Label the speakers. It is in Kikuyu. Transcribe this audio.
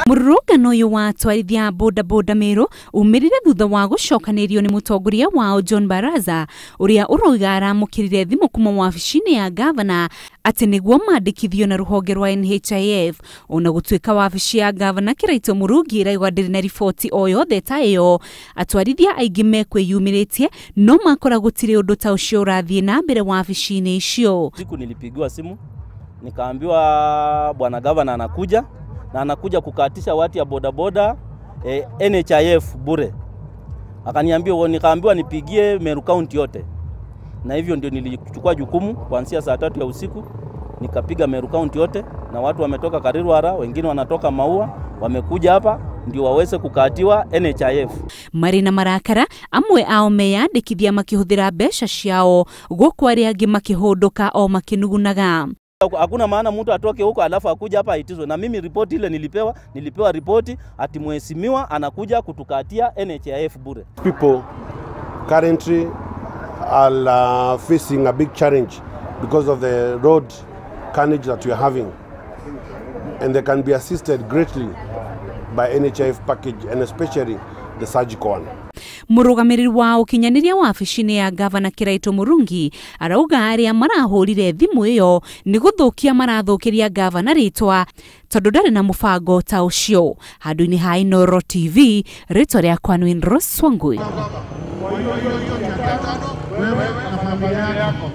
Speaker 1: Mũrũrũngano ũyũ wa atwarithia bodaboda Meru umĩrire thutha wa gũcokanĩrio nĩ mũtongoria wao John Baraza, ũrĩa ũroiga aramũkĩrire thimũ kuma wabici-inĩ ya gavana atĩ nĩguo mandĩkithio na rũhonge rwa NHIF. Ona gũtuĩka wabici ya gavana Kiraito Murungi ĩrauga ndĩrĩ na riboti o yothe ta ĩyo, atwarithia aingĩ mekwĩyumĩrĩtie no makora gũtirĩ ũndũ ta ũcio ũrathiĩ na mbere wabici-inĩ icio.
Speaker 2: Siku nilipigiwa simu nikaambiwa bwana gavana anakuja na anakuja kukatisha watu ya bodaboda NHIF bure. Akaniambia, nikaambiwa nipigie Meru County yote, na hivyo ndio nilichukua jukumu kuanzia saa 3 ya usiku nikapiga Meru County yote, na watu wametoka Karirwara, wengine wanatoka Maua, wamekuja hapa ndio waweze kukatiwa NHIF.
Speaker 1: Marĩ na marakara, amwe ao meyandĩkithia makĩhũthĩra mbeca ciao, gũkũ arĩa angĩ makĩhũndũka o makĩnugunaga.
Speaker 2: Hakuna maana mtu atoke huko alafu akuja hapa aitizwe. Na mimi ripoti ile nilipewa ripoti ati mheshimiwa anakuja kutukatia NHIF bure.
Speaker 3: People currently are facing a big challenge because of the road carnage that we are having, and they can be assisted greatly by NHIF package and especially the surgical one.
Speaker 1: Mũrũgamĩrĩri wa ũkinyanĩria wabici-inĩ ya gavana Kiraito Murungi arauga arĩa marahũrire thimũ ĩyo nĩ gũthũkia marathũkĩria gavana rĩtwa tondũ ndarĩ na mũbango ta ũcio. Handũ-inĩ ha Inooro TV, rĩtwa rĩakwa nĩ Rose Wangui.
Speaker 4: Wewe na familia yako.